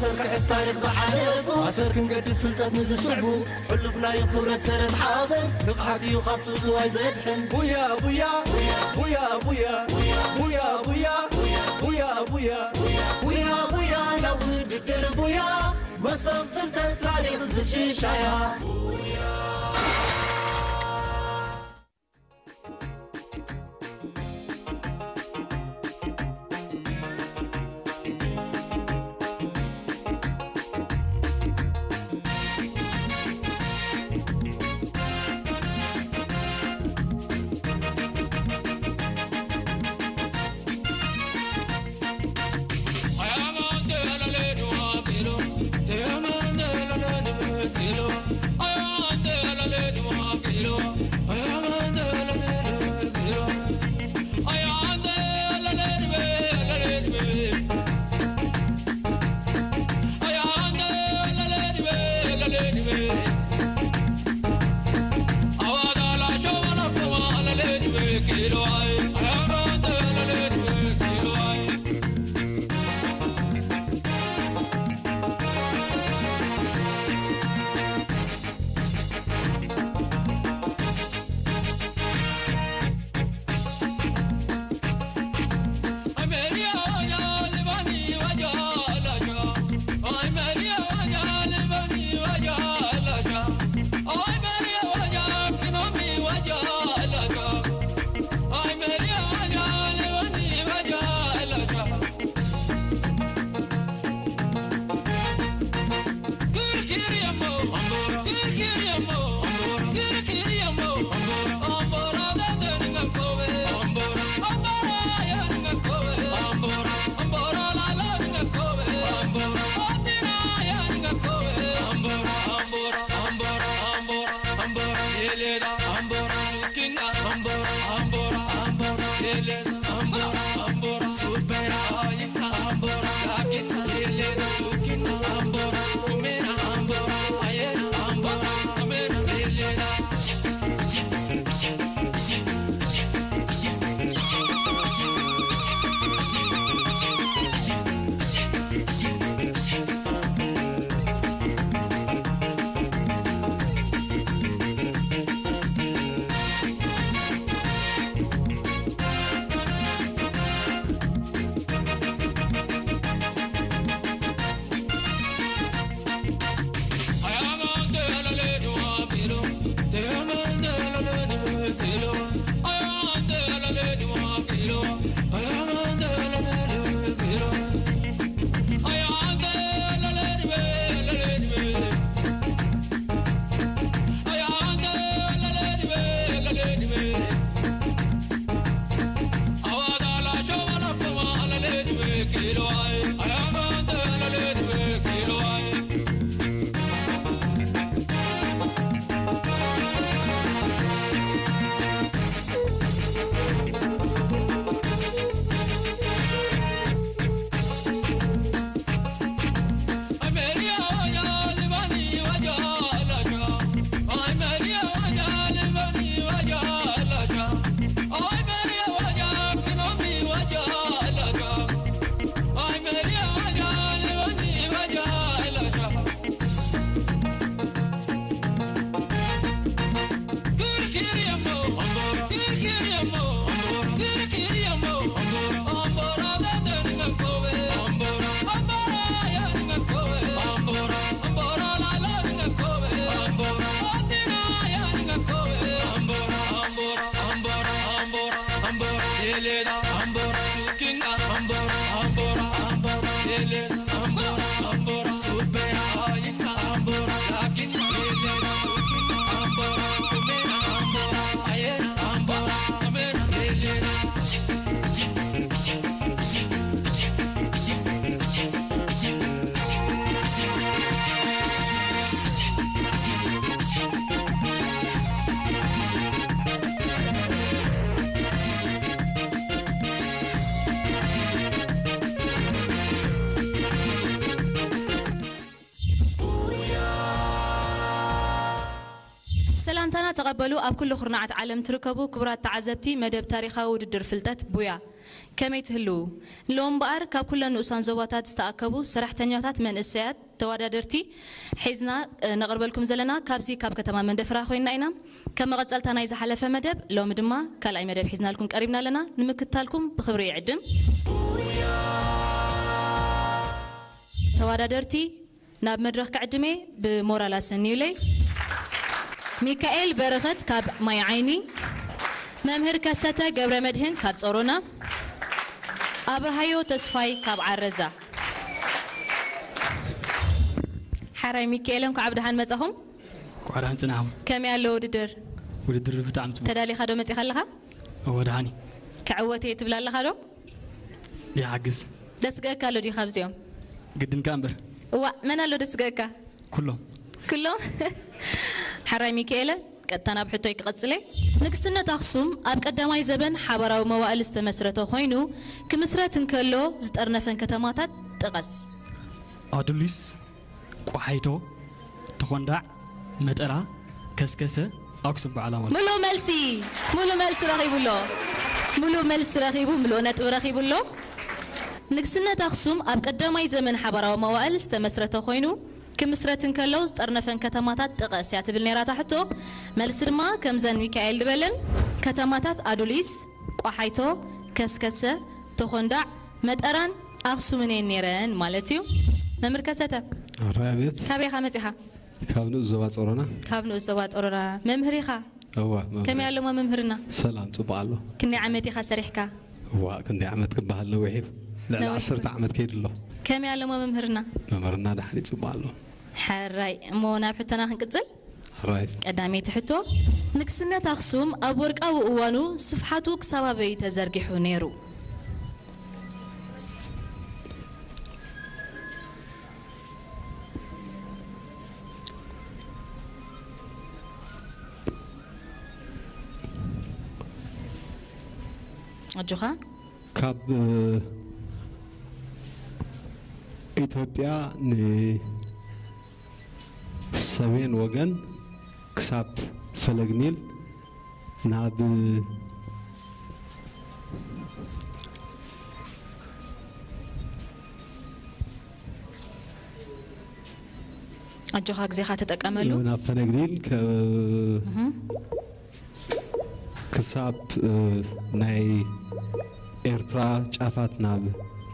ኣሰር ክሕዝ ታሪኽ ዝሓለፉ ኣሰር ክንገድፍ ፍልጠት ንዝስዕቡ ሕሉፍ ናዩ ክብረት ሰረት ሓበን ንቕሓት እዩ ካብ ጽውጽዋይ ዘድሕን ቡያ ቡያ ቡያ ቡያ ቡያ ቡያ ቡያ ቡያ ቡያ ቡያ ቡያ ናብ ውድድር ቡያ መሶብ ፍልጠት ታሪኽ ዝሽሻያ ሰላምታና ተቐበሉ። ኣብ ኩሉ ኩርናዓት ዓለም ትርከቡ ክቡራት ተዓዘብቲ መደብ ታሪኻዊ ውድድር ፍልጠት ቡያ። ከመይ ትህልዉ? ንሎሚ እምበኣር ካብ ኩለን ንኡሳን ዞባታት ዝተኣከቡ ሰራሕተኛታት መንእሰያት ተወዳደርቲ ሒዝና፣ እ፣ ነቕርበልኩም ዘለና ካብዚ ካብ ከተማ መንደፈራ ኮይንና ኢና። ከም መቐጸልታ ናይ ዝሓለፈ መደብ፣ ሎሚ ድማ ካልኣይ መደብ ሒዝናልኩም ቀሪብና ኣለና። ንምክትታልኩም ብኽብሪ ይዕድም። ተወዳደርቲ ናብ መድረኽ ክዕድሜ ብሞራል ኣሰንዩለይ። ሚካኤል በረኸት ካብ ማይ ዓይኒ፣ መምህር ከሰተ ገብረ መድህን ካብ ጾሮና፣ ኣብርሃዮ ተስፋይ ካብ ዓረዛ። ሓራይ ሚካኤል፣ እንኳዕ ብደሓን መጻኹም። እንኳዕ ደሓን ጽናሕኩም። ከመይ ኣሎ ውድድር? ውድድር ብጣዕሚ ጽቡቕ። ተዳሊኻ ዶ መጺኻ ኣለኻ? እወ፣ ደሓን እየ። ክዕወት እየ ትብል ኣለኻ ዶ? ይሓግዝ። ደስግአካ ኣሎ ድዩ ካብዚኦም? ግድን ከኣ እምበር። እዋእ፣ መን ኣሎ ደስግአካ? ኩሎም። ኩሎም? ሓራይ ሚካኤለ፣ ቀጥታ ናብ ሕቶይ ክቐጽለ። ንግስነት ኣኽሱም ኣብ ቀዳማይ ዘበን ሓባራዊ መዋእል ዝተመስረተ ኮይኑ፣ ክምስረት እንከሎ ዝጠርነፈን ከተማታት ጥቐስ። ኣዱሊስ፣ ቆሓይቶ፣ ተኾንዳዕ፣ መጠራ፣ ከስከሰ፣ ኣክሱም በዓላ ማለት። ሙሉ መልሲ፣ ሙሉ መልሲ ረኺቡ ኣሎ። ሙሉ መልሲ ረኺቡ፣ ሙሉ ነጥቢ ረኺቡ ኣሎ። ንግስነት ኣኽሱም ኣብ ቀዳማይ ዘመን ሓባራዊ መዋእል ዝተመስረተ ኮይኑ፣ ክምስረት እንከሎ ዝጠርነፈን ከተማታት ጥቐስ እያ ትብል ነይራ እታ ሕቶ። መልሲ ድማ ከምዘን ሚካኤል ዝበለን ከተማታት ኣዱሊስ፣ ቆሓይቶ፣ ከስከሰ፣ ተኾንዳዕ፣ መጠራን ኣኽሱምን እየን ነይረን ማለት እዩ። መምህር ከሰተ፣ ኣራይ ቤት። ካበይ ኢኻ መጺኻ? ካብ ንኡስ ዞባ ጾሮና። ካብ ንኡስ ዞባ ጾሮና። መምህር ኢኻ? እዋ፣ መምህር። ከመይ ኣለሞ መምህርና? ሰላም፣ ጽቡቕ ኣሎ። ክንደይ ዓመት ኢኻ ሰሪሕካ? እዋ፣ ክንደይ ዓመት ክበሃል ነዊሕ እዩ። ልዕሊ ነዊሕ። ዓሰርተ ዓመት ከይዱ ኣሎ። ከመይ ኣለሞ መምህርና? መምህርና ደሓን እዩ፣ ጽቡቕ ኣሎ። ሕራይ፣ እሞ ናብ ሕቶና ክንቅጽል? ሕራይ። ቀዳመይቲ ሕቶ፣ ንግስነት ኣኽሱም ኣብ ወርቃዊ እዋኑ ስፍሓቱ ክሳብ ኣበይ ተዘርጊሑ ነይሩ? ኣጆኻ። ካብ፣ እ፣ ኢትዮጵያ ንሰሜን ወገን ክሳብ ፈለግ ኒል ናብ ኣጆኻ ግዜኻ ተጠቀመሉ። ናብ ፈለግ ኒል ከ-፣ እህ። ክሳብ፣ እ፣ ናይ ኤርትራ ጫፋት ናብ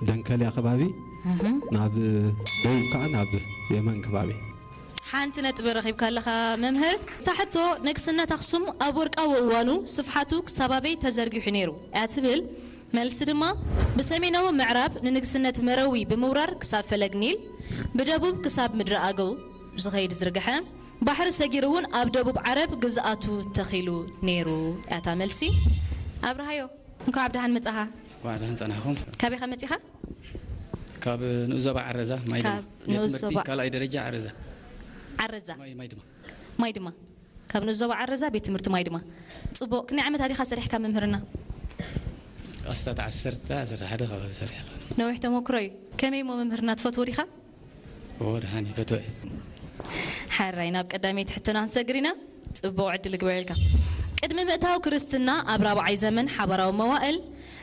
ደንከልያ ከባቢ፣ እህ። ናብ ደቡብ ከዓ ናብ የመን ከባቢ። ሓንቲ ነጥቢ ረኺብካ ኣለኻ መምህር። እታ ሕቶ፣ ንግስነት ኣኽሱም ኣብ ወርቃዊ እዋኑ ስፍሓቱ ክሳብ ኣበይ ተዘርጊሑ ነይሩ እያ ትብል። መልሲ ድማ፣ ብሰሜናዊ ምዕራብ ንንግስነት መረዊ ብምውራር ክሳብ ፈለግ ኒል፣ ብደቡብ ክሳብ ምድሪ ኣገው ዝኸይድ ዝርግሐ፣ ባሕሪ ሰጊሩ እውን ኣብ ደቡብ ዓረብ ግዝኣቱ ተኺሉ ነይሩ እያ እታ መልሲ። ኣብርሃዮ፣ እንኳዕ ኣብ ደሓን መጻኻ። እንኳዕ ደሓን ጸናሕኩም። ካበይ ኢኻ መጺኻ? ካብ ንኡስ ዞባ ዓረዛ ማይድማ። ካብ ቤት ንኡስ ትምህርቲ ዞባ ካልኣይ ደረጃ ዓረዛ። ዓረዛ። ማይ፣ ማይድማ። ማይድማ። ካብ ንኡስ ዞባ ዓረዛ ቤት ትምህርቲ ማይድማ። ጽቡቕ። ክንደይ ዓመታት ኢኻ ሰሪሕካ መምህርና? ኣስታት ዓሰርተ፣ ዓሰርተ ሓደ ከባቢ ሰሪሐ። ነዊሕ ተመክሮ እዩ። ከመይ እሞ መምህርና ትፈትዎ ዲኻ? ኦ፣ ደሓን ይፈትዎ እየ። ሓራይ፣ ናብ ቀዳመይቲ ሕቶና ክንሰግር ኢና። ጽቡቕ ዕድል ይግበረልካ። ቅድሚ ምእታው ክርስትና ኣብ ራብዓይ ዘመን ሓባራዊ መዋእል፣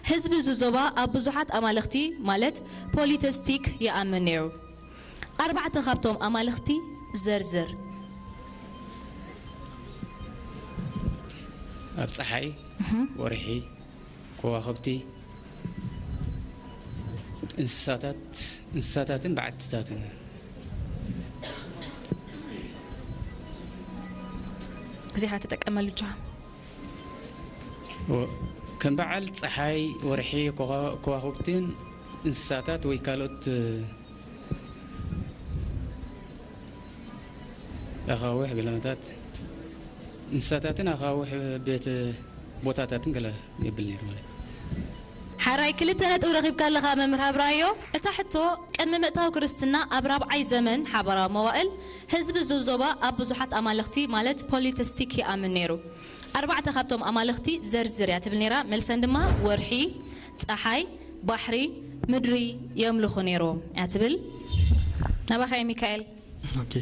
ህዝቢ እዚ ዞባ ኣብ ብዙሓት ኣማልኽቲ ማለት ፖሊተስቲክ ይኣምን ነይሩ። ኣርባዕተ ካብቶም ኣማልኽቲ ዘርዝር። ኣብ ጸሓይ፣ እህ። ወርሒ፣ ከዋኽብቲ፣ እንስሳታት፣ እንስሳታትን በዓትታትን። ግዜኻ ተጠቀመሉ ጆሃ። ወ-፣ ከም በዓል ጸሓይ፣ ወርሒ፣ ከዋ-፣ ከዋኽብትን እንስሳታት ወይ ካልኦት ኣኻውሕ ገለመታት፣ እንስሳታትን ኣኻውሕ ቤት ቦታታትን ገለ የብል ነይሩ ማለት እዩ። ሓራይ ክልተ ነጥቢ ረኺብካ ኣለኻ መምህር ኣብርሃዮ። እታ ሕቶ፣ ቅድሚ ምእታው ክርስትና ኣብ ራብዓይ ዘመን ሓባራዊ መዋእል ህዝቢ እዚ ዞባ ኣብ ብዙሓት ኣማልኽቲ ማለት ፖሊተስቲክ ይኣምን ነይሩ። ኣርባዕተ ካብቶም ኣማልኽቲ ዘርዝር እያ ትብል ነይራ። መልሰን ድማ ወርሒ፣ ጸሓይ፣ ባሕሪ፣ ምድሪ የምልኹ ነይሮም እያ ትብል። ናባኻ እየ ሚካኤል። ኦኬ፣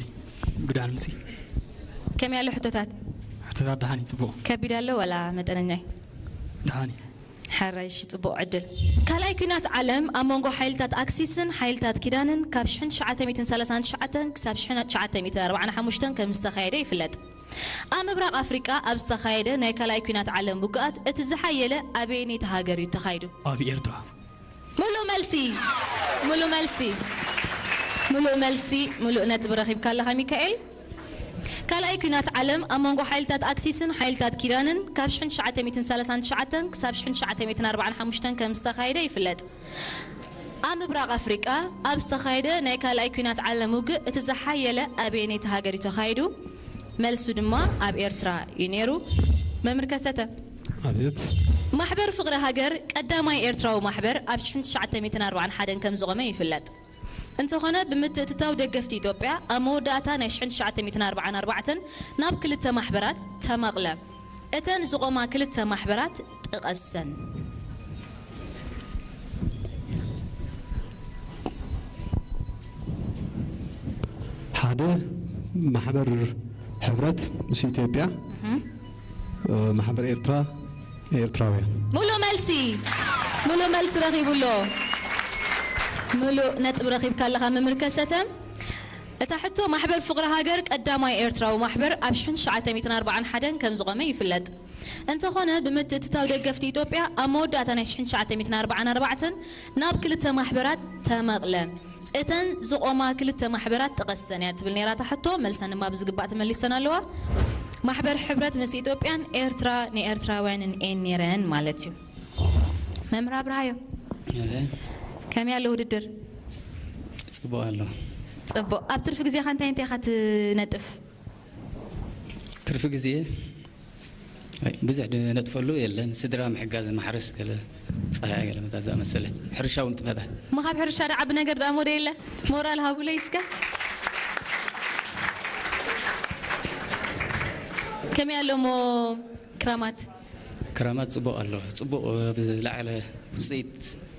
ብድሓን ምጺ። ከመይ ኣሎ ሕቶታት? ሕቶታት ደሓን እዩ፣ ጽቡቕ። ከቢድ ኣሎ ዋላ መጠነኛ እዩ? ደሓን እዩ። ኣራይሽ ጽቡቕ ዕድል። ካልኣይ ኲናት ዓለም ኣብ መንጎ ሓይልታት ኣክሲስን ሓይልታት ኪዳንን ካብ ሽሕን ትሽዓተ ሚእትን ሰላሳን ትሽዓተን ክሳብ ሽሕን ትሽዓተ ሚእትን ኣርባዓን ሓሙሽተን ከም ዝተኻየደ ይፍለጥ። ኣብ ምብራቕ ኣፍሪቃ ኣብ ዝተኻየደ ናይ ካልኣይ ኲናት ዓለም ውግኣት እቲ ዝሓየለ ኣበየነይቲ ሃገር እዩ ተኻይዱ? ኣብ ኤርትራ። ሙሉ መልሲ፣ ሙሉ መልሲ፣ ሙሉ መልሲ፣ ሙሉ ነጥቢ ረኺብካ ኣለኻ ሚካኤል። ካልኣይ ኲናት ዓለም ኣብ መንጎ ሓይልታት ኣክሲስን ሓይልታት ኪዳንን ካብ ሽሕን ትሽዓተ ሚእትን ሰላሳን ትሽዓተን ክሳብ ሽሕን ትሽዓተ ሚእትን ኣርባዓን ሓሙሽተን ከም ዝተኻየደ ይፍለጥ። ኣብ ምብራቕ ኣፍሪቃ ኣብ ዝተኻየደ ናይ ካልኣይ ኲናት ዓለም ውግእ እቲ ዝሓየለ ኣበየነይቲ ሃገር እዩ ተኻይዱ? መልሱ ድማ ኣብ ኤርትራ እዩ ነይሩ። መምህር ከሰተ። ኣብየት። ማሕበር ፍቕሪ ሃገር ቀዳማይ ኤርትራዊ ማሕበር ኣብ ሽሕን ትሽዓተ ሚእትን ኣርባዓን ሓደን ከም ዝቖመ ይፍለጥ። እንተኾነ ብምትእትታው ደገፍቲ ኢትዮጵያ ኣብ መወዳእታ ናይ ሽሕን ትሽዓተ ሚእትን ኣርባዓን ኣርባዕተን ናብ ክልተ ማሕበራት ተመቕለ። እተን ዝቖማ ክልተ ማሕበራት ጥቐሰን። ሓደ ማሕበር ሕብረት ምስ ኢትዮጵያ፣ ማሕበር ኤርትራ ኤርትራውያን። ሙሉ መልሲ፣ ሙሉ መልሲ ረኺቡ ኣሎ። ሙሉ ነጥቢ ረኺብካ ኣለኻ መምህር ከሰተ። እታ ሕቶ ማሕበር ፍቕሪ ሃገር ቀዳማይ ኤርትራዊ ማሕበር ኣብ ሽሕን ትሽዓተ ሚእትን ኣርባዓን ሓደን ከም ዝቖመ ይፍለጥ። እንተኾነ ብምትእትታው ደገፍቲ ኢትዮጵያ ኣብ መወዳእታ ናይ ሽሕን ትሽዓተ ሚእትን ኣርባዓን ኣርባዕተን ናብ ክልተ ማሕበራት ተመቕለ። እተን ዝቖማ ክልተ ማሕበራት ጥቐሰን እያ ትብል ነይራ እታ ሕቶ። መልሰን ድማ ብዝግባእ ተመሊሰን ኣለዋ። ማሕበር ሕብረት ምስ ኢትዮጵያን ኤርትራ ንኤርትራውያንን እየን ነይረን ማለት እዩ። መምህር ኣብርሃዮ፣ እህ፣ ከመይ ኣሎ ውድድር? ጽቡቕ ኣሎ። ጽቡቕ። ኣብ ትርፊ ግዜኻ እንታይ እንታይ ኢኻ ትነጥፍ? ትርፊ ግዜ ኣይ፣ ብዙሕ ነጥፈሉ የለን። ስድራ ምሕጋዝ፣ ማሕረስ፣ ገለ ጻህያ፣ ገለ መታ ዝኣመሰለ ሕርሻ እውን ጥፈታ። እሞ ካብ ሕርሻ ዶ ዓቢ ነገር ደኣ ሞደ የለ? ሞራል ሃቡለይ እስከ። ከመይ ኣሎ እሞ ክራማት? ክራማት ጽቡቕ ኣሎ። ጽቡቕ፣ ብዝለዓለ ውጽኢት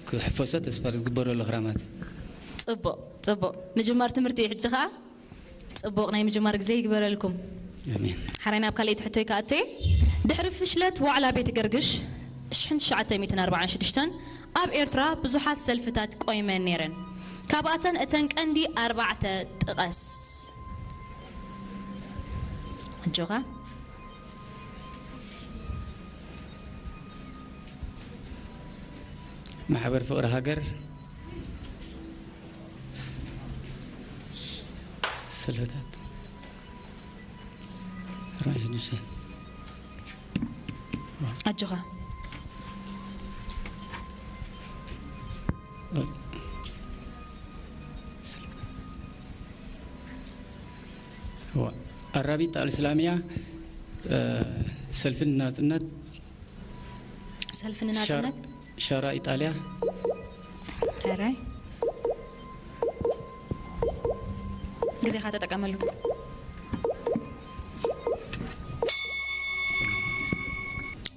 ክሕፈሶ ተስፋ ዝግበረሉ ክራማት። ጽቡቕ፣ ጽቡቕ። ምጅማር ትምህርቲ እዩ ሕጂ ኸኣ። ጽቡቕ ናይ ምጅማር ግዜ ይግበረልኩም። ኣሜን። ሓራይ ናብ ካልኣይቲ ሕቶይ ክኣቱ እየ። ድሕሪ ፍሽለት ዋዕላ ቤት ገርግሽ ሽሕን ትሽዓተ ሚእትን ኣርባዓን ሽዱሽተን ኣብ ኤርትራ ብዙሓት ሰልፍታት ቆይመን ነይረን። ካብኣተን እተን ቀንዲ ኣርባዕተ ጥቐስ። ኣጆኻ። ማሕበር ፍቕሪ ሃገር፣ ሰልፍታት፣ ራእይ ንሰ ኣጆኻ። ኣራቢጣ ኣልእስላሚያ፣ ሰልፊ ንናጽነት፣ ሰልፊ ንናጽነት። ሸራ ኢጣልያ። ሕራይ ግዜኻ ተጠቀመሉ።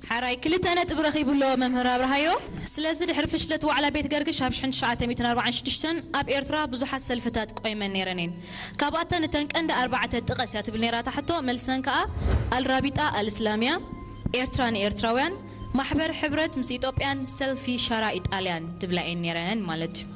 ሓራይ ክልተ ነጥቢ ረኺቡ ኣሎ መምህር ኣብርሃዮ። ስለዚ ድሕሪ ፍሽለት ዋዕላ ቤት ገርግሽ ኣብ ሽሕን ትሽዓተ ሚእትን ኣርባዓን ሽዱሽተን ኣብ ኤርትራ ብዙሓት ሰልፍታት ቆይመን ነይረን እየን። ካብኣተን እተን ቀንዲ ኣርባዕተ ጥቀስ እያ ትብል ነይራ እታ ሕቶ። መልሰን ከኣ ኣልራቢጣ ኣልእስላምያ፣ ኤርትራ ንኤርትራውያን፣ ማሕበር ሕብረት ምስ ኢትዮጵያን ሰልፊ ሸራ ኢጣልያን ትብላ እየን ነይረን ማለት እዩ።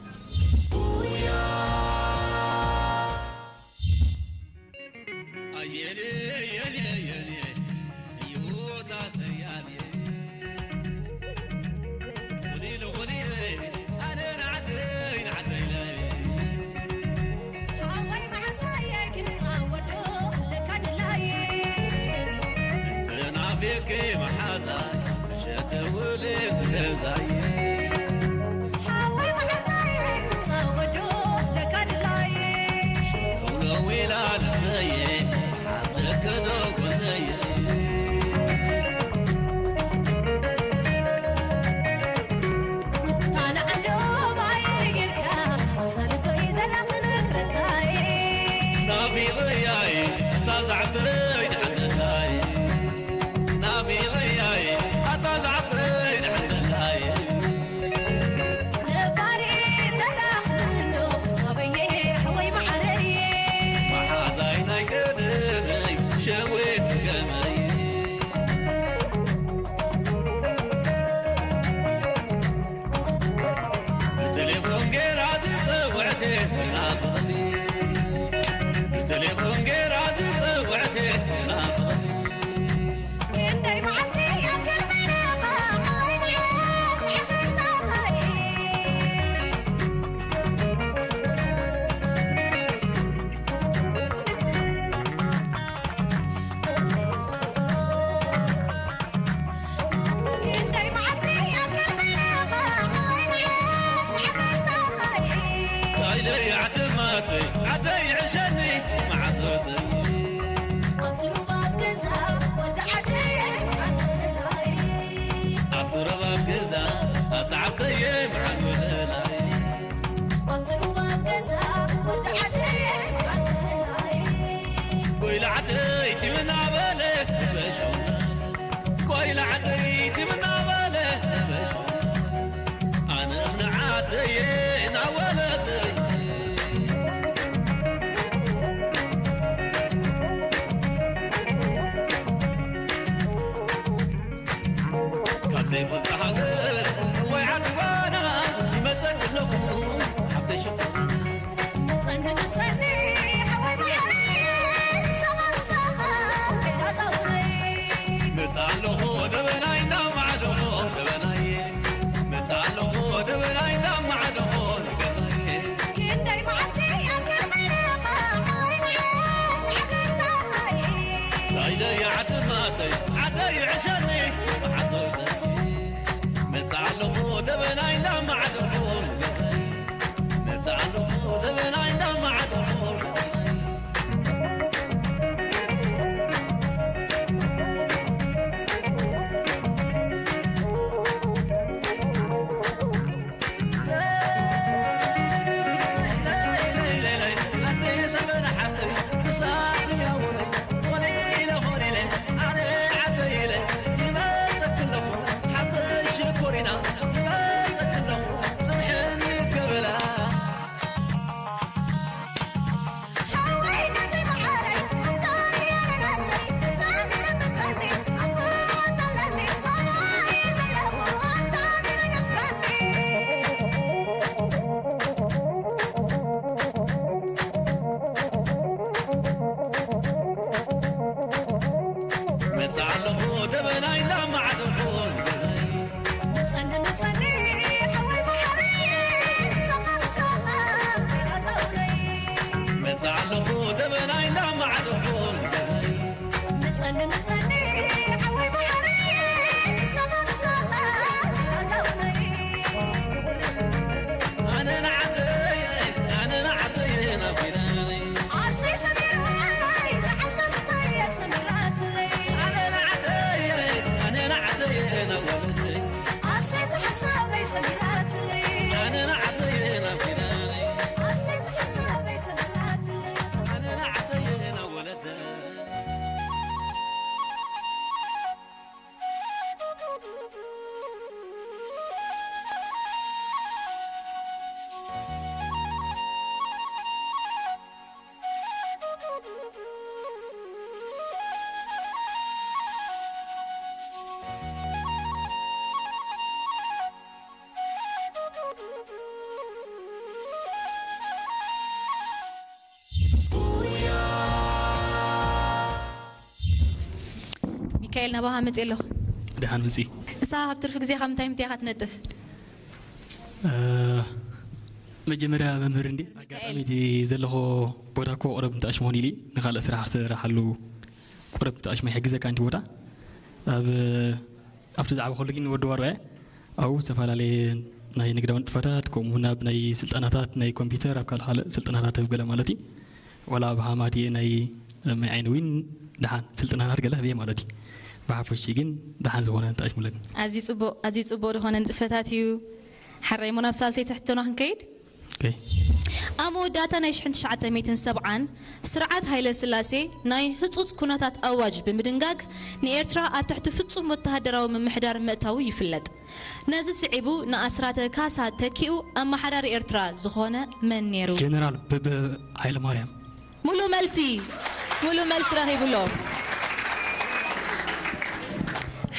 ወይ ዓድዋና ይመጸ ኣለኹ ሓብተይ ሽኮር። መጸኒ መጸኒ ሓወይ መዓረይ ሰላም ሰላም ራዛውረይ። መጽ ኣለኹ ደበናይ እንዳማዕደኹ ደበናይ። መጽ ኣለኹ ደበናይ እንዳማዕደኹ ደበናይ። ክንደይ መዓልቲ ኣብ ቅድመይ ርኢኻ ሓወይ መዓረይ ዓደይ ሰማይ። ዳይደይ ዓድማተይ ዓደይ ዕሸኒ መሓዞተይ። መጽ ኣለኹ ደበናይ እንዳማዕደኹ ገዛይ። መጽ ኣለኹ ደበናይ እንዳማዕደኹ ገዛይ። መጽ ኣለኹ ደበናይ እንዳማዕደኹ ገዛይ። መጸኒ መጸኒ ሓወይ መዓረይ ሰላም ሰላም ራዛውረይ። መጽ ኣለኹ ደበናይ እንዳማዕደኹ ገዛይ። መጸኒ መጸኒ ሓወይ መዓረይ ሰላም ሰላም ራዛውረይ። ኣነ ንዓደይ ኣነ ንዓደይ ናፊዳይ። ኣሰይ ሰሚራይ ዝሓሰብካዮ ሰሚራትለይ። ኣነ ንዓደይ ኣነ ንዓደይ ናወለደይ። ኣሰይ ዝሓሰበይ ሰሚራትለይ። ኣነ ንዓደይ ናፊዳይ። ኣሰይ ዝሓሰበይ ሰሚራትለይ። ኣነ ንዓደይ ናወለደይ። ሚካኤል፣ ናባኻ መፅእ ኣለኹ። ደሓን ምፂ። ንስኻ ካብ ትርፊ ግዜኻ ምንታይ ምንታይ ኢኻ ትነጥፍ? እ፣ መጀመርያ መምህር እንዴ፣ ኣጋጣሚ እቲ ዘለኹ ቦታ እኮ ቁረብ እንተኣሽ መሆን ኢሊ ንኻልእ ስራሕ ዝስራሓሉ ቁረብ እንተኣሽ ማይ ሕግዘካ ኣንቲ ቦታ ኣብ ኣብቲ ዛዕባ ከሎ ግን ወዲ ዋርያ ኣብኡ ዝተፈላለየ ናይ ንግዳዊ ንጥፈታት፣ ከምኡ እውን ኣብ ናይ ስልጠናታት ናይ ኮምፒውተር፣ ኣብ ካልእ ካልእ ስልጠናታት ኣብ ገለ ማለት እዩ። ዋላ ኣብ ሃማት እየ ናይ ማይ ዓይኒ እውን ደሓን ስልጠናታት ገለ ህበየ ማለት እዩ። ብሓፈሽ ግን ደሓን ዝኾነ ንጣሽ ሙለኒ። ኣዝዩ ጽቡቕ፣ ኣዝዩ ጽቡቕ ዝኾነ ንጥፈታት እዩ። ሓራይ እሞ ናብ ሳልሰይቲ ሕቶና ክንከይድ። ኦኬ። ኣብ መወዳእታ ናይ ሽሕን ትሽዓተ ሚእትን ሰብዓን ስርዓት ሃይለ ስላሴ ናይ ህጹጽ ኩነታት ኣዋጅ ብምድንጋግ ንኤርትራ ኣብ ትሕቲ ፍጹም ወተሃደራዊ ምምሕዳር ምእታዉ ይፍለጥ። ነዚ ስዒቡ ንኣስራተ ካሳ ተኪኡ ኣመሓዳሪ ኤርትራ ዝኾነ መን ነይሩ? ጀነራል በበ ሃይለማርያም። ሙሉ መልሲ፣ ሙሉ መልሲ ረኺቡ ኣሎ።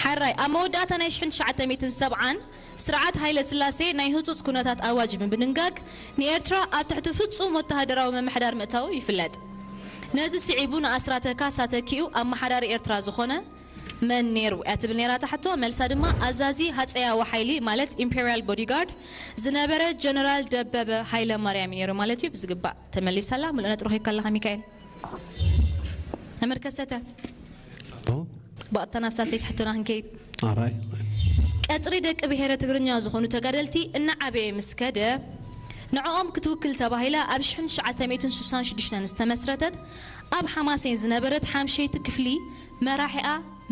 ሓራይ ኣብ መወዳእታ ናይ ሽሕን ትሽዓተ ሚእትን ሰብዓን ስርዓት ሃይለ ስላሴ ናይ ህጹጽ ኩነታት ኣዋጅ ብምድንጋግ ንኤርትራ ኣብ ትሕቲ ፍጹም ወተሃደራዊ ምምሕዳር ምእታዉ ይፍለጥ። ነዚ ስዒቡ ንኣስራተ ካሳ ተኪኡ ኣመሓዳሪ ኤርትራ ዝኾነ መን ነይሩ እያ ትብል ነይራ እታ ሕቶ። መልሳ ድማ ኣዛዚ ሃጸያዊ ሓይሊ ማለት ኢምፔርያል ቦዲጋርድ ዝነበረ ጀነራል ደበበ ሃይለ ማርያም እዩ ነይሩ ማለት እዩ። ብዝግባእ ተመሊሳላ። ምሉእ ነጥቢ ረኺብካ ኣለኻ ሚካኤል። መምህር ከሰተ። ብቐጥታ ናብ ሳልሰይቲ ሕቶና ክንከይድ። ኣራይ። ቀጽሪ ደቂ ብሔረ ትግርኛ ዝኾኑ ተጋደልቲ እናዓበየ ምስ ከደ ንዕኦም ክትውክል ተባሂላ ኣብ ሽሕን ትሽዓተ ሚእትን ስሳን ሽዱሽተን ዝተመስረተት ኣብ ሓማሴን ዝነበረት ሓምሸይቲ ክፍሊ መራሒኣ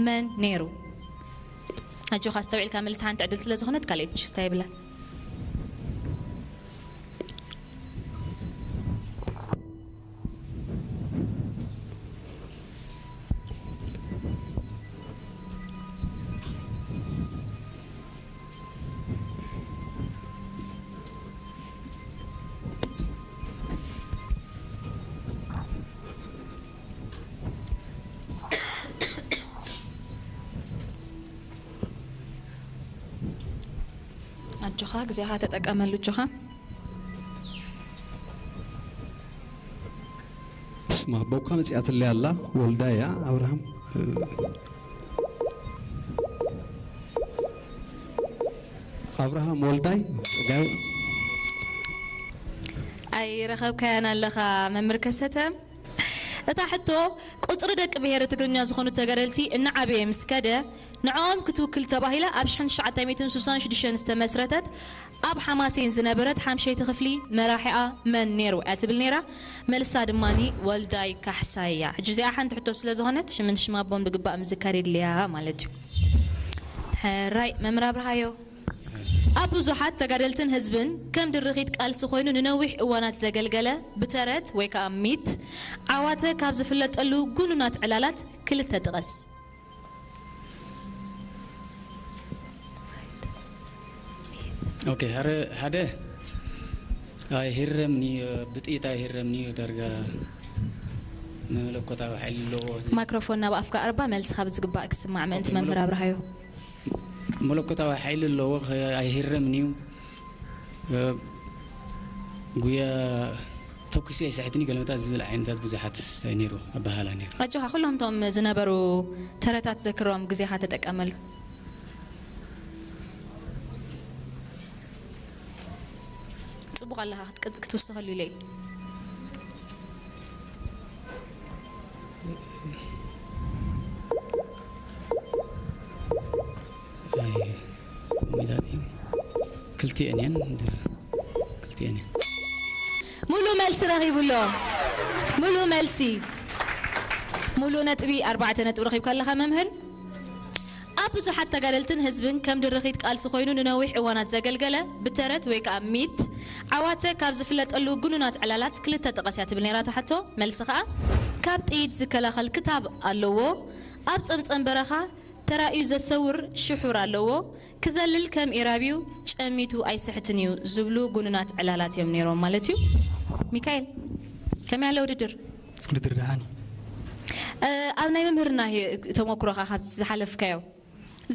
መን ነይሩ? ኣጆኻ ኣስተውዒልካ መልስ፣ ሓንቲ ዕድል ስለ ዝኾነት ካልኣይቲ ሽስታ የብላን። እጆኻ፣ ግዜኻ ተጠቀመሉ እጆኻ። ስማ ቦካ መጽያትለይ ኣላ። ወልዳያ ኣብርሃም፣ ኣብርሃም ወልዳይ ጸጋይ። ኣይረኸብካያን ኣለኻ መምህር ከሰተ። እታ ሕቶ፣ ቁጽሪ ደቂ ብሄረ ትግርኛ ዝኾኑ ተጋደልቲ እናዓበየ ምስ ከደ፣ ንዕኦም ክትውክል ተባሂላ ኣብ ሽሕን ትሽዓተ ሚእትን ስሳን ሽዱሽተን ዝተመስረተት ኣብ ሓማሴን ዝነበረት ሓምሸይቲ ክፍሊ መራሒኣ መን ነይሩ እያ ትብል ነይራ። መልሳ ድማ ወልዳይ ካሕሳይ እያ። ሕጂ እዚኣ ሓንቲ ሕቶ ስለ ዝኾነት ሽምን ሽም ኣቦን ብግባእ ምዝካር የድልያ ማለት እዩ። ሕራይ መምህር ኣብርሃዮ። ኣብ ብዙሓት ተጋደልትን ህዝብን ከም ድርኺት ቃልሲ ኮይኑ ንነዊሕ እዋናት ዘገልገለ፣ ብተረት ወይ ከዓ ሚት ዓዋተ ካብ ዝፍለጠሉ ጉኑናት ዕላላት ክልተ ጥቀስ። ኦኬ፣ ሓደ ሓደ ኣይህረምንዩ፣ ብጥይት ኣይህረምንዩ፣ ዳርጋ መለኮታዊ ሓይሊ ኣለዎ። ማይክሮፎን ናብ ኣፍካ ኣርባ፣ መልስኻ ብዝግባእ ክስማዕ ምእንቲ ኦኬ፣ መምህር መለኮ- ኣብርሃዮ። መለኮታዊ ሓይሊ ኣለዎ፣ ከ- ኣይህረምንዩ። እ፣ ጉያ ተኩሲ ኣይስሕትንዩ፣ ገለመታት ዝብል ዓይነታት ብዙሓት እንታይ ነይሩ ኣበሃህላ ነይሩ። ኣጆኻ፣ ኩሎም እቶም ዝነበሩ ተረታት ዘክሮም፣ ግዜኻ ተጠቀመሉ። ጽቡቕ ኣለኻ፣ ክትቅጽ- ክትውስኸሉ ኢለ እየ። ኣይ፣ ሚዛን እዩ። ክልቲኤን እየን፣ ክልቲኤን እየን። ሙሉ መልሲ ረኺቡ ኣሎ። ሙሉ መልሲ፣ ሙሉ ነጥቢ፣ ኣርባዕተ ነጥቢ ረኺብካ ኣለኻ መምህር። ኣብ ብዙሓት ተጋደልትን ህዝብን ከም ድርኺት ቃልሲ ኮይኑ ንነዊሕ እዋናት ዘገልገለ፣ ብተረት ወይ ከዓ ሚት ዓዋተ ካብ ዝፍለጠሉ ግኑናት ዕላላት ክልተ ጥቀስ እያ ትብል ነይራ እታ ሕቶ። መልሲ ከዓ ካብ ጥይት ዝከላኸል ክታብ ኣለዎ፣ ኣብ ጸምጸም በረኻ ተራእዩ ዘሰውር ሽሑር ኣለዎ፣ ክዘልል ከም ኢራብ እዩ፣ ጨሚቱ ኣይስሕትን እዩ ዝብሉ ጉኑናት ዕላላት እዮም ነይሮም ማለት እዩ። ሚካኤል፣ ከመይ ኣሎ ውድድር? ውድድር ደሓን እዩ። እ፣ ኣብ ናይ መምህርና ህይ- ተመኩሮኻ ካብቲ ዝሓለፍካዮ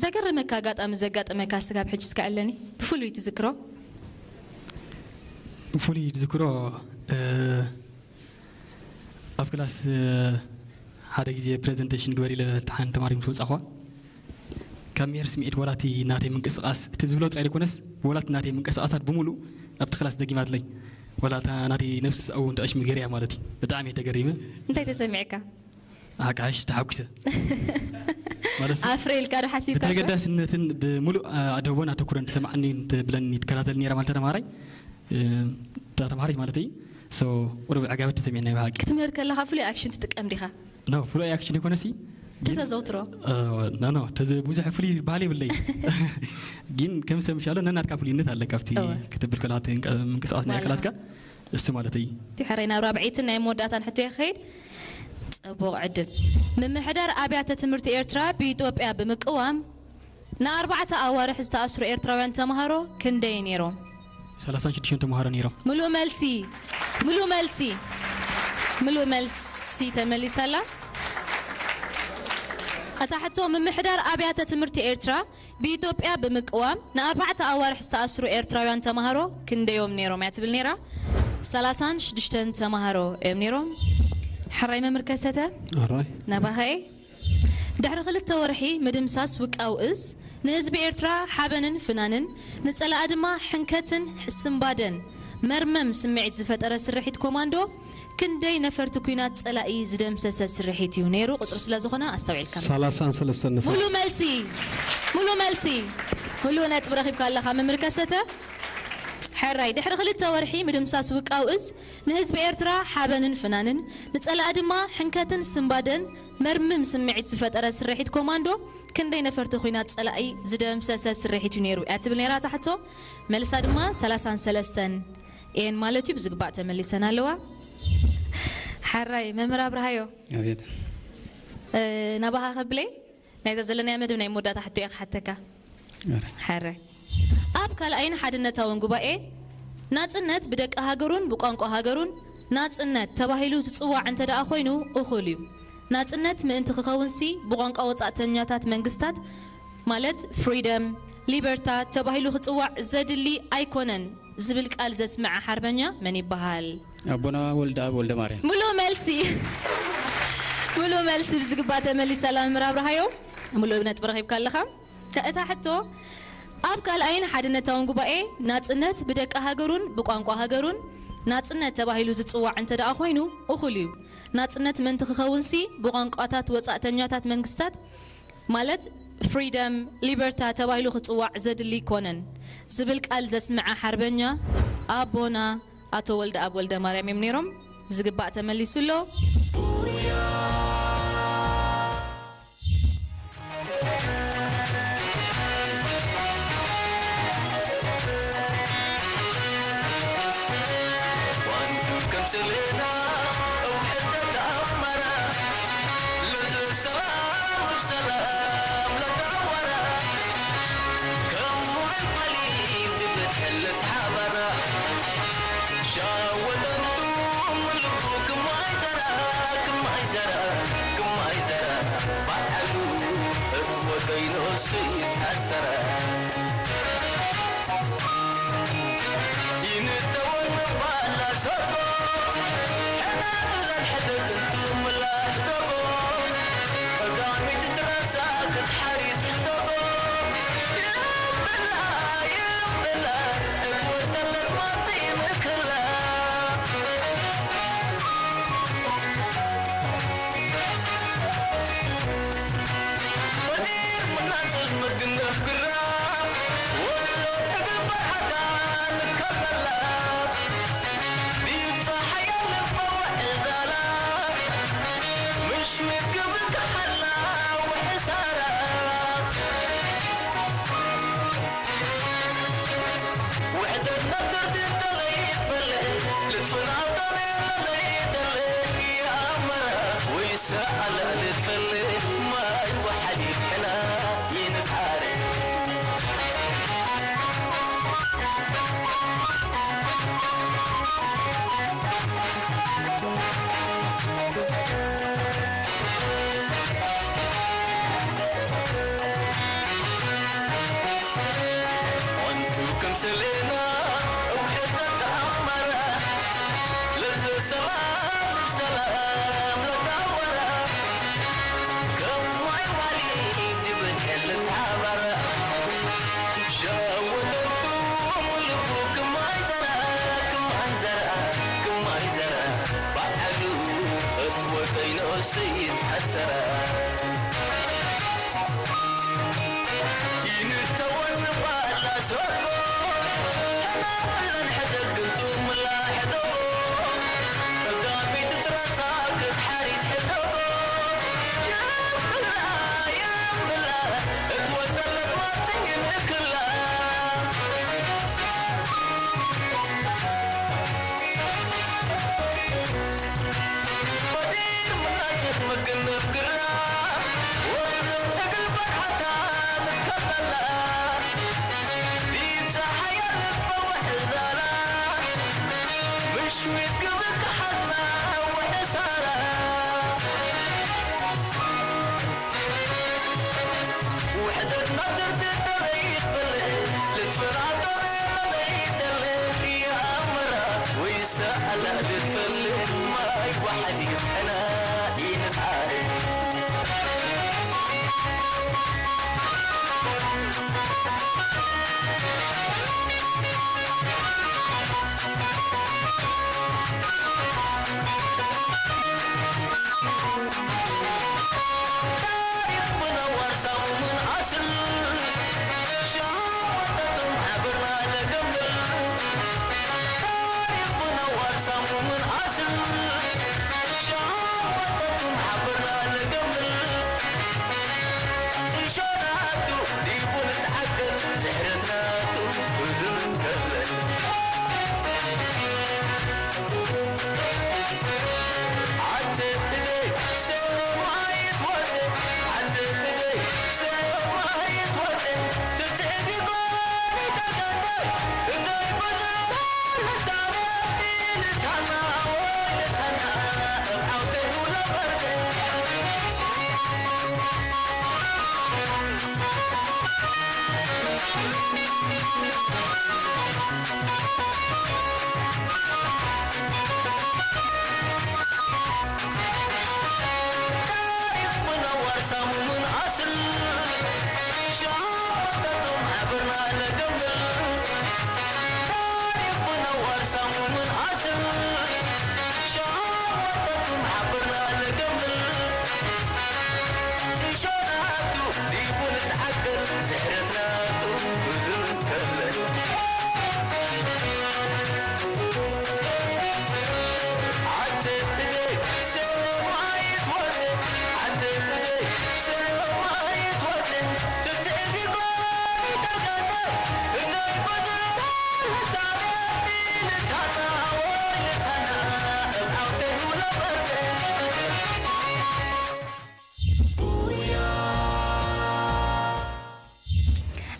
ዘገረመካ ኣጋጣሚ ዘጋጠመካ ስጋብ ሕጂ እስከ ዕለኒ ብፍሉይ ትዝክሮ? ብፍሉይ ዝዝክሮ፣ እ፣ ኣብ ክላስ፣ እ፣ ሓደ ግዜ ፕሬዘንቴሽን ግበር ኢለ እታ ሓንቲ ተማሪ ምስ ወጻኹዋ ካብ ምሄር ስምዒት ዋላ እቲ ናተይ ምንቅስቃስ እቲ ዝብሎ ጥራይ ዘይኮነስ ዋላ እቲ ናተይ ምንቅስቃሳት ብምሉእ ኣብቲ ክላስ ደጊማትለይ። ዋላ እታ ናተይ ነፍሲ እውን ተቐሽሚ ገይረያ ማለት እዩ። ብጣዕሚ እየ ተገሪመ። እንታይ ተሰሚዕካ? ኣቃሽ ተሓጒሰ። ማለት ኣፍረ ኢልካ ዶ ሓሲብካ? ብተገዳስነትን ብምሉእ ኣድህቦን ኣተኩረን ትሰምዓኒ ትብለኒ ትከታተል ነይራ ማለት ተማሃራይ፣ እታ ተማሃሪት ማለት እዩ። ሶ ቁሩብ ዕጋበት ተሰሚዕና ብሓቂ። ክትምህር ከለኻ ፍሉይ ኣክሽን ትጥቀም ዲኻ? ኖ ፍሉይ ኣክሽን ይኮነሲ ተዘውትሮ ኖ ኖ ተዘ ብዙሕ ፍሉይ ባህሊ የብለይ። ግን ከም ሰብ ምሻሎ ነናትካ ፍሉይነት ኣለካ ኣብቲ ክትብል ከላ ምንቅስቃስ ናይ ኣካላትካ እሱ ማለት እዩ። እቲ ሕራይ ናብ ራብዐይትን ናይ መወዳእታን ሕቶ ይኸይድ። ጽቡቕ ዕድል። ምምሕዳር ኣብያተ ትምህርቲ ኤርትራ ብኢትዮጵያ ብምቅዋም ንኣርባዕተ ኣዋርሕ ዝተኣስሩ ኤርትራውያን ተምሃሮ ክንደይ ነይሮም? ሰላሳን ሽዱሽተን ተምሃሮ ነይሮም። ምሉእ መልሲ፣ ምሉእ መልሲ፣ ምሉእ መልሲ ተመሊሳላ። እታ ሕቶ ምምሕዳር ኣብያተ ትምህርቲ ኤርትራ ብኢትዮጵያ ብምቅዋም ንኣርባዕተ ኣዋርሕ ዝተኣስሩ ኤርትራውያን ተምሃሮ ክንደዮም ነይሮም እያ ትብል ነይራ። ሰላሳን ሽዱሽተን ተምሃሮ እዮም ነይሮም። ሕራይ መምህር ከሰተ ኣራይ ናባኸኤ ድሕሪ ክልተ ወርሒ ምድምሳስ ውቃው እዝ ንህዝቢ ኤርትራ ሓበንን ፍናንን ንጸላኢ ድማ ሕንከትን ስምባደን መርመም ስምዒት ዝፈጠረ ስርሒት ኮማንዶ ክንደይ ነፈርቲ ኲናት ጸላኢ ዝደምሰሰ ስርሒት እዩ ነይሩ? ቁጽሪ ስለ ዝኾነ ኣስተውዒልካ መልስ። ሰላሳን ሰለስተን ነፈርቲ። ሙሉ መልሲ፣ ሙሉ መልሲ፣ ሙሉ ነጥቢ ረኺብካ ኣለኻ መምህር ከሰተ። ሕራይ ድሕሪ ክልተ ወርሒ ምድምሳስ ውቃው እዝ ንህዝቢ ኤርትራ ሓበንን ፍናንን ንጸላኢ ድማ ሕንከትን ስምባደን መርምም ስምዒት ዝፈጠረ ስርሒት ኮማንዶ ክንደይ ነፈርቲ ኲናት ጸላኢ ዝደምሰሰ ስርሒት እዩ ነይሩ እያ ትብል ነይራ እታ ሕቶ። መልሳ ድማ ሰላሳን ሰለስተን እየን ማለት እዩ። ብዝግባእ ተመሊሰን ኣለዋ። ሓራይ መምህር ኣብርሃዮ ኣቤት። እ፣ ናባኻ ከብለይ ናይዛ ዘለናያ መደብ ናይ መወዳእታ ሕቶ እየ ክሓተካ። ኣረ። ሓረ ኣብ ካልኣይን ሓድነታውን ጉባኤ ናጽነት ብደቂ ሃገሩን ብቋንቋ ሃገሩን ናጽነት ተባሂሉ ዝጽዋዕ እንተ ደኣ ኮይኑ እኹል እዩ። ናጽነት ምእንቲ ክኸውንሲ ብቋንቋ ወጻእተኛታት መንግስታት ማለት ፍሪደም፣ ሊበርታ ተባሂሉ ክጽዋዕ ዘድሊ ኣይኮነን ዝብል ቃል ዘስምዐ ሓርበኛ መን ይበሃል? ኣቦና ወልደኣብ ወልደማርያም። ሙሉእ መልሲ፣ ሙሉእ መልሲ ብዝግባእ ተመሊሳ ኣላ። መምህር ኣብርሃዮ፣ ሙሉእ ነጥቢ ረኺብካ ኣለኻ። እታ ሕቶ፣ ኣብ ካልኣይን ሓድነታውን ጉባኤ ናጽነት ብደቂ ሃገሩን ብቋንቋ ሃገሩን ናጽነት ተባሂሉ ዝጽዋዕ እንተ ደኣ ኮይኑ እኹል እዩ። ናጽነት ምእንቲ ክኸውንሲ ብቋንቋታት ወጻእተኛታት መንግስታት ማለት ፍሪደም፣ ሊበርታ ተባሂሉ ክጽዋዕ ዘድሊ ኣይኮነን ዝብል ቃል ዘስምዐ ሓርበኛ ኣቦና ኣቶ ወልደኣብ ወልደማርያም እዮም ነይሮም። ዝግባእ ተመሊሱ ኣሎ።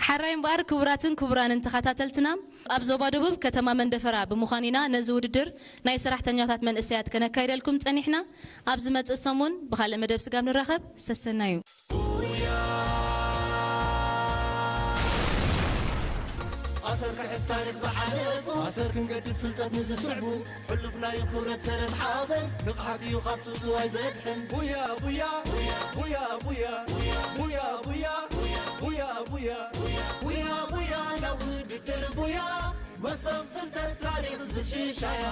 ሓራይ እምበኣር ክቡራትን ክቡራንን ተኸታተልትና፣ ኣብ ዞባ ደቡብ ከተማ መንደፈራ ብምዃን ኢና ነዚ ውድድር ናይ ሰራሕተኛታት መንእሰያት ከነካይደልኩም ጸኒሕና። ኣብ ዝመጽእ ሰሙን ብኻልእ መደብ ስጋብ ንራኸብ፣ ሰሰናዩ። ኣሰር ክሕዝ ታሪኽ ዝሓለፉ ኣሰር ክንገድፍ ፍልጠት ንዝስዕቡ ሕሉፍናዩ ክብረት ሰረት ሓበን ንቕሓት እዩ ካብ ጽውጽዋይ ዘድሕን ቡያ ቡያ ቡያ ቡያ ቡያ ቡያ ቡያ ቡያ ቡያ ቡያ ናብ ውድድር ቡያ መሰብ ፍልጠት ታሪኽ ዝሽሻያ